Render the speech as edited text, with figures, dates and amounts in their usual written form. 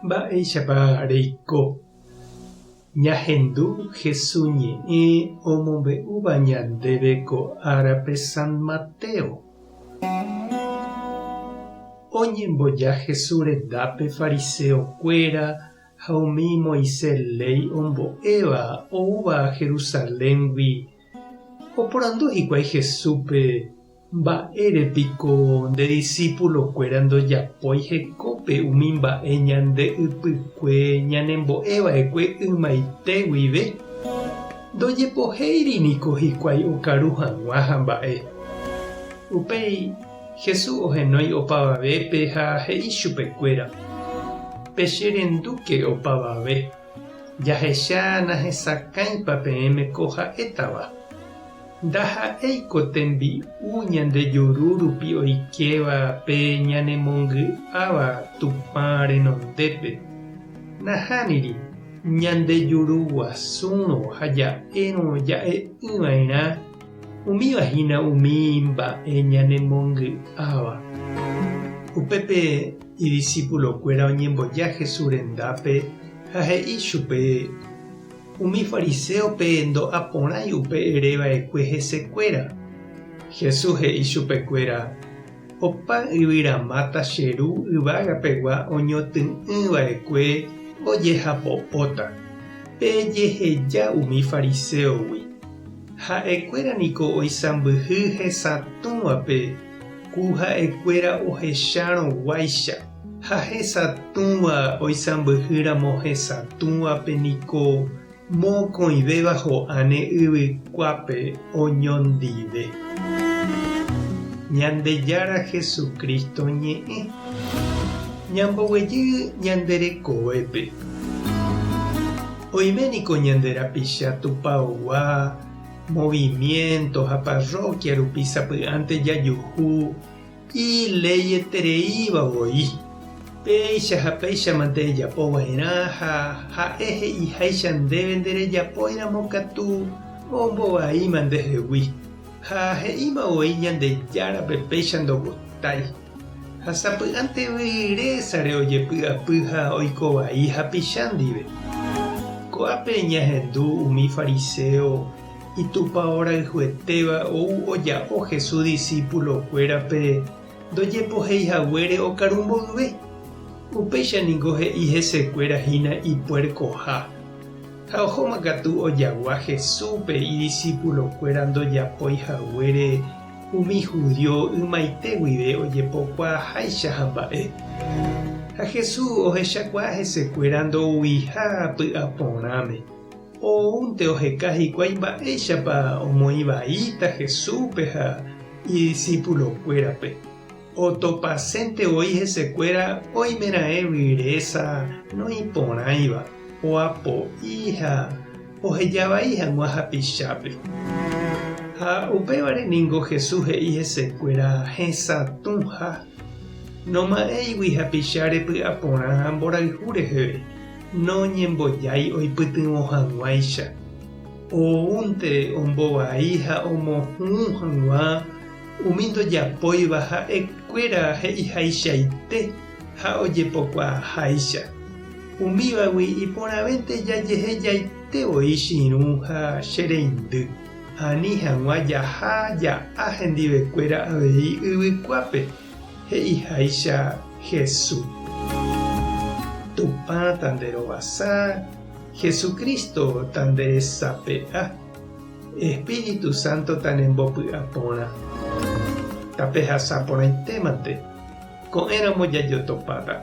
Mba'éichapa reiko? Ñahendu Hesu ñe'ẽ omombe'úva ñandéve ko árape San Mateo. Oñemboja Hesu rendápe fariseo kuéra ha umi Moisés léi ombo'éva oúva Jerusaléngui Oporandu hikuái Jesúspe, Mba'ére piko nde disípulokuéra ndojapói hekópe umi mba'e ñande ypykue ñanembo'e va'ekue ymaite guive? Ndojepohéiri niko hikuái okaru hag̃ua ha mba'e. Upéi Jesús ohenói opavavépe ha he'i chupekuéra, Pecherendúke opavave. Jahecha nahesakãipa peẽme ko ha'étava. Ndaha'éiko tembi'u ñande juru rupi oikéva pe ñanemongy'áva Tupã renondépe. Nahániri, ñande juru guasúrõ ha ja'érõ ja'e'ỹva'erã, umíva hína umi mba'e ñanemongy'áva. Upépe idisipulokuéra oñemboja Jesús rendápe Ha he'i chupe, Umi fariséope ndo'a porãi upe ere va'ekue hesekuéra. Jesús he'i chupekuéra, Opa yvyramáta che Ru yvága pegua oñotỹ'ỹ va'ekue ojehapo'óta. Pejeheja umi fariséogui. Ha'ekuéra niko oisãmbyhy hesatũvape ku ha'ekuéra ohechárõ guáicha. Ha hesatũva oisãmbyhýramo hesatũvape niko mokõivéva ho'áne yvykuápe oñondive. Ñandejára Jesucristo ñe'ẽ. Ñamboguejy ñande rekovépe. Oime niko ñande rapicha tupaogua, movimiento ha parroquia rupi sapy'ánte jajuhu Ileietereíva voi. Péicha ha péichamante ejapo va'erã ha ha'e he'iháicha ndéve nderejapóiramo katu ombovaíma ndehegui. Ha he'íma voi Ñandejárape péicha ndogustái. Ha sapy'ánte vyrésare ojepy'apy ha oiko vai hapicha ndive. Ko'ápe ñahendu umi fariséo Itupao rayhuetéva ou oja'o Jesús disípulokuérape ndojepohéi haguére okaru mboyve. Upéicha ningo he'i hesekuéra hína ipuerkoha. Ha ohóma katu ojagua Jesúspe idisípulokuéra ndojapói haguére umi hudío ymaite guive ojepokuaaháicha hamba'e. Ha Jesús ohechakuaa hesekuéra ndouiha py'aporãme. Oúnte oheka hikuái mba'éichapa omoĩ vaíta Jesúspe ha idisipulokuérape. Otopasénte voi hesekuéra oimeraẽ vyrésa noĩporãiva, oapo'i ha oheja vai hag̃ua hapichápe. Ha upévare ningo Jesús he'i hesekuéra hesatũha, noma'ẽigui hapicháre py'aporã ha mborayhu reheve. Noñembojái oipytyvõ hag̃uáicha, oúnte ombovai ha omohũ hag̃ua umi ndojapóiva ha'ekuéra he'ihaichaite ha ojepokuaaháicha. Umívagui iporãvénte jajehejaite voi che irũ ha che reindy, ani hag̃ua jaha ja'a hendivekuéra avei yvykuápe. He'iháicha Hesu. Tupã tanderovasa, Jesucristo tanderesape'a, Espíritu Santo tanembopy'aporã. Tapehasa porãitémante, ko'ẽramo jajotopáta.